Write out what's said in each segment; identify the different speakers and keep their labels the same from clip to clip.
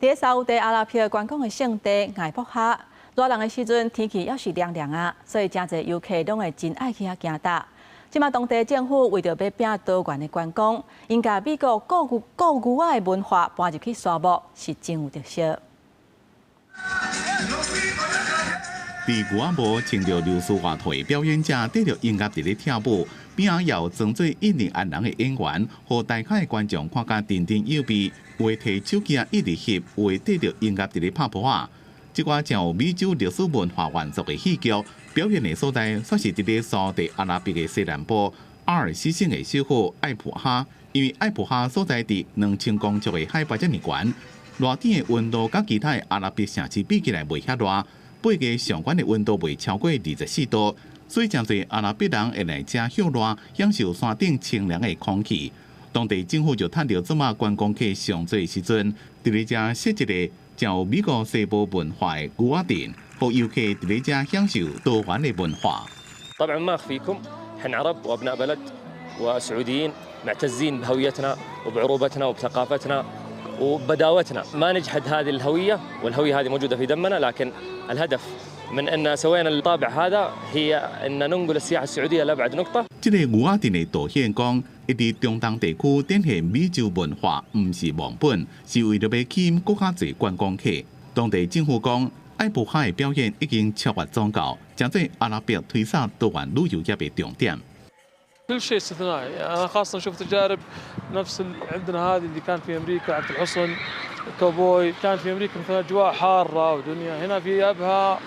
Speaker 1: 佇沙烏地阿拉伯觀光的勝地艾卜哈，熱人的時陣天氣猶是涼涼啊，所以誠濟遊客攏會真愛去遐行踏。這馬當地政府為著欲拼多元的觀光，𪜶共美國僱牛僱牛仔的文化搬入去沙漠，是真有特色。
Speaker 2: 佇牛仔帽穿著流蘇外套的表演者，綴著音樂佇咧跳舞，邊仔又裝做印第安人的演員，予台下的觀眾看甲津津有味。有的提手機仔一直翕，有的綴著音樂佇咧拍噗仔。這寡真有美洲歷史文化元素的戲劇表演的所在，煞是佇咧沙特阿拉伯的西南部阿爾斯省的首府艾普哈。因為艾普哈所在佇2000公尺的海拔遮爾懸，熱天的溫度佮其他的阿拉伯城市比起來袂遐熱。八月上懸的溫度袂超過24度，所以誠濟阿拉伯人會來遮歇熱，享受山頂清涼的空氣。當地政府就趁著這馬觀光客上濟時陣，佇咧遮設一个真有美國西部文化的牛仔鎮，予遊客佇咧遮享受多元的文化。
Speaker 3: طبعا ما أخفيكم احنا عرب وأبناء بلد وسعوديين معتزين بهويتنا وبعروبتنا وبثقافتنا وبداوتنا، ما نجحد هذه الهوية، والهوية هذه موجودة في دمنا، لكن الهدف من أن سوينا الطابع هذا هي أن ننقل السياحة السعودية لأبعد نقطة。
Speaker 2: 這个牛仔鎮的導演講，伊佇中東地區展現美洲文化，毋是忘本，是為著欲吸引閣較濟觀光客。當地政府講，艾布哈的表演已經超越宗教，成做阿拉伯推捒多元旅遊業的重點。
Speaker 4: كل شيء استثنائي، انا خاصه شفت تجارب نفس اللي عندنا هذه اللي كان في امريكا عند الحصن كوبوي، كان في امريكا مثلا اجواء حاره ودنيا، هنا في ابها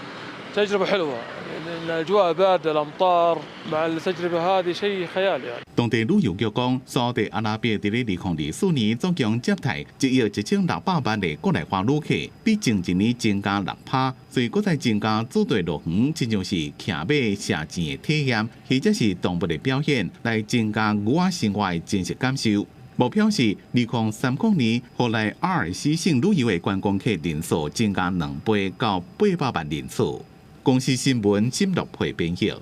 Speaker 4: تجربه حلوه، الاجواء بارده، الامطار مع التجربه هذه شيء خيال يعني.
Speaker 2: 當地旅遊局講，沙特阿拉伯佇咧2024年總共接待1億1600萬的國內化旅客，比前一年增加6趴，所以閣再增加主題樂園，親像是騎馬射箭的體驗，或者是動物的表演，來增加牛仔生活的真實感受。目標是2030年，予來阿爾斯省旅遊的觀光客人數增加2倍到800萬人次。公視新聞沈樂佩編譯。